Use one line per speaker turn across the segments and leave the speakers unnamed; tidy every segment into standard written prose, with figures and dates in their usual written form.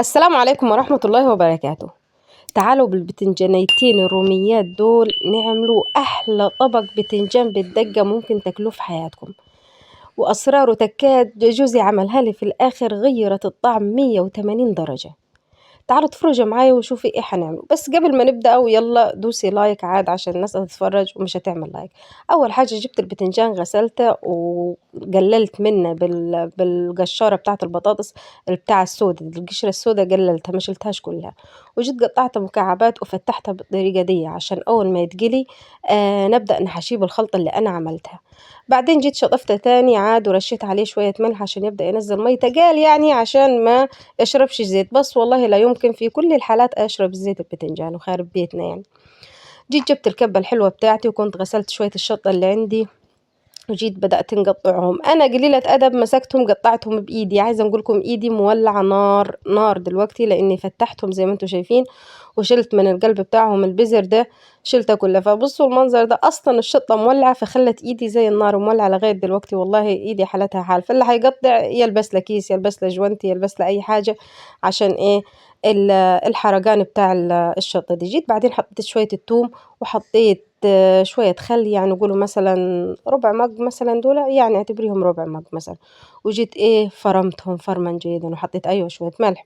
السلام عليكم ورحمة الله وبركاته. تعالوا بالبتنجانيتين الروميات دول نعملوا أحلى طبق بتنجان بالدقة ممكن تاكلوه في حياتكم، وأسراره تكاد جوزي عملها لي في الآخر، غيرت الطعم 180 درجة. تعالوا اتفرجوا معايا وشوفي ايه هنعمله. بس قبل ما نبدأ ويلا دوسي like عاد عشان الناس تتفرج ومش هتعمل like. اول حاجة جبت البتنجان غسلته وقللت منه بالقشاره بتاعه البطاطس بتاع السود، القشرة السوداء قللتها ما شلتهاش كلها، وجيت قطعته مكعبات وفتحتها بالطريقة دي عشان اول ما يتقلي نبدا نحشيه بالخلطه اللي انا عملتها. بعدين جيت شطفته تاني عاد ورشيت عليه شوية ملح عشان يبدا ينزل ميته، قال يعني عشان ما يشربش زيت، بس والله لا يمكن في كل الحالات اشرب زيت البتنجان وخارب بيتنا يعني. جيت جبت الكبه الحلوة بتاعتي وكنت غسلت شوية الشطه اللي عندي وجيت بدأت نقطعهم. انا قليلة ادب مسكتهم قطعتهم بايدي، عايزه اقول لكم ايدي مولعه نار نار دلوقتي لاني فتحتهم زي ما انتم شايفين وشلت من القلب بتاعهم البذر ده، شلته كله. فبصوا المنظر ده، اصلا الشطه مولعه فخلت ايدي زي النار مولعه لغاية دلوقتي، والله ايدي حالتها حال. فاللي هيقطع يلبس له كيس، يلبس له جوانتي، يلبس له اي حاجة عشان ايه الحرقان بتاع الشطه دي. جيت بعدين حطيت شوية الثوم وحطيت شوية خل، يعني قولوا مثلا ربع مج مثلا، دول يعني اعتبريهم ربع مج مثلا. وجيت ايه فرمتهم فرما جيدا وحطيت ايوه شوية ملح.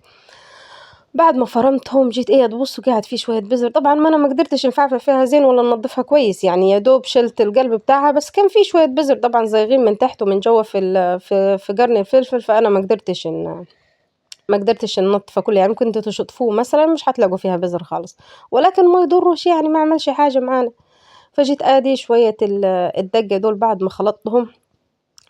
بعد ما فرمتهم جيت ايه تبصوا قاعد فيه شوية بذر، طبعا ما انا ما قدرتش نفعفع فيها زين ولا ننضفها كويس، يعني يا دوب شلت القلب بتاعها، بس كان فيه شوية بذر طبعا زايغين من تحت ومن جوه في قرن الفلفل، فانا ما قدرتش ننضفه كله. يعني ممكن انتوا تشطفوه مثلا مش هتلاقوا فيها بذر خالص، ولكن ما يضرش يعني، ما عملش حاجة معانا. فجيت ادي شوية الدقة دول بعد ما خلطتهم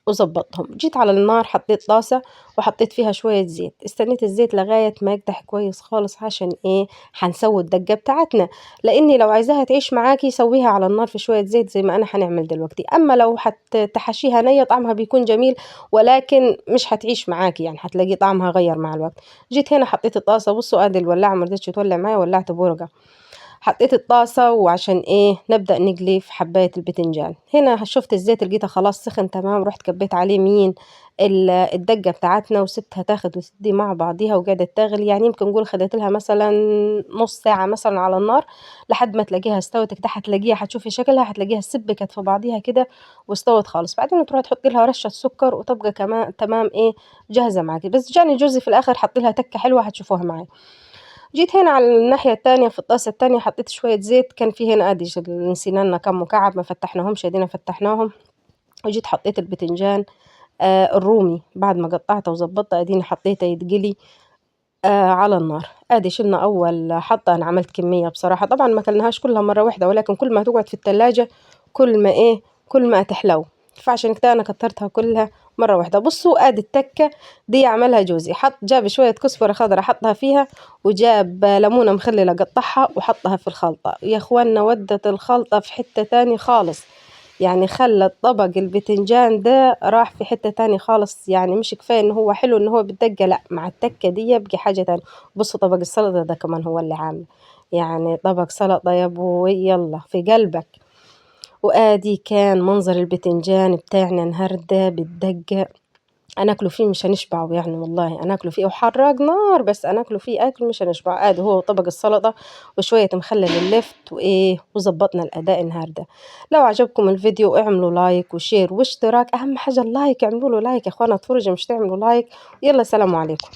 وظبطتهم. جيت على النار حطيت طاسة وحطيت فيها شوية زيت، استنيت الزيت لغاية ما يقدح كويس خالص عشان ايه هنسوي الدقة بتاعتنا، لاني لو عايزاها تعيش معاكي سويها على النار في شوية زيت زي ما انا هنعمل دلوقتي. اما لو هتحشيها نية طعمها بيكون جميل، ولكن مش هتعيش معاكي، يعني هتلاقي طعمها غير مع الوقت. جيت هنا حطيت الطاسة، بصوا ادي الولاعة ما رضتش تولع معايا، ولعت بورقة. حطيت الطاسة وعشان ايه نبدأ نقلي في حباية البتنجان. هنا شفت الزيت لقيته خلاص سخن تمام، رحت كبيت عليه مين الدقة بتاعتنا وسبتها تاخد وتدي مع بعضيها وقعدت تغلي، يعني يمكن نقول خدت لها مثلا نص ساعة مثلا على النار لحد ما تلاقيها استوت كده. هتلاقيها هتشوفي شكلها، هتلاقيها سبكت في بعضيها كده واستوت خالص. بعدين تروحي تحطي لها رشة سكر وتبقى كمان تمام ايه جاهزة معاكي. بس جاني جوزي في الآخر حط لها تكة حلوة هتشوفوها معايا. جيت هنا على الناحية التانية في الطاسة التانية حطيت شوية زيت، كان في هنا ادي نسينا لنا كم مكعب ما فتحناهمش، ادينا فتحناهم. وجيت حطيت البتنجان الرومي بعد ما قطعته وظبطته اديني حطيته يتقلي على النار. ادي شلنا اول حطة، انا عملت كمية بصراحة، طبعا ما كلناهاش كلها مرة واحدة، ولكن كل ما تقعد في التلاجة كل ما ايه كل ما تحلو، فعشان كده انا كترتها كلها مرة واحدة. بصوا ادي التكة دي عملها جوزي، حط جاب شوية كزبرة خضراء حطها فيها، وجاب ليمونة مخللة قطعها وحطها في الخلطة. يا اخوانا ودت الخلطة في حتة تاني خالص، يعني خلت طبق البتنجان ده راح في حتة تاني خالص. يعني مش كفاية ان هو حلو ان هو بالدقة، لا مع التكة دي يبقى حاجة تانية. بصوا طبق السلطة ده كمان هو اللي عامل، يعني طبق سلطة يا بوي يلا في قلبك. وادي كان منظر البتنجان بتاعنا النهارده بالدقة، انا اكله فيه مش هنشبعه يعني، والله انا اكله فيه وحراق نار، بس انا اكله فيه اكل مش هنشبعه. ادي هو طبق السلطة وشوية مخلل اللفت وايه، وظبطنا الاداء النهارده. لو عجبكم الفيديو اعملوا like و share واشتراك، اهم حاجة ال like، اعملوا له like يا اخوانا، اتفرجوا مش تعملوا like. يلا سلام عليكم.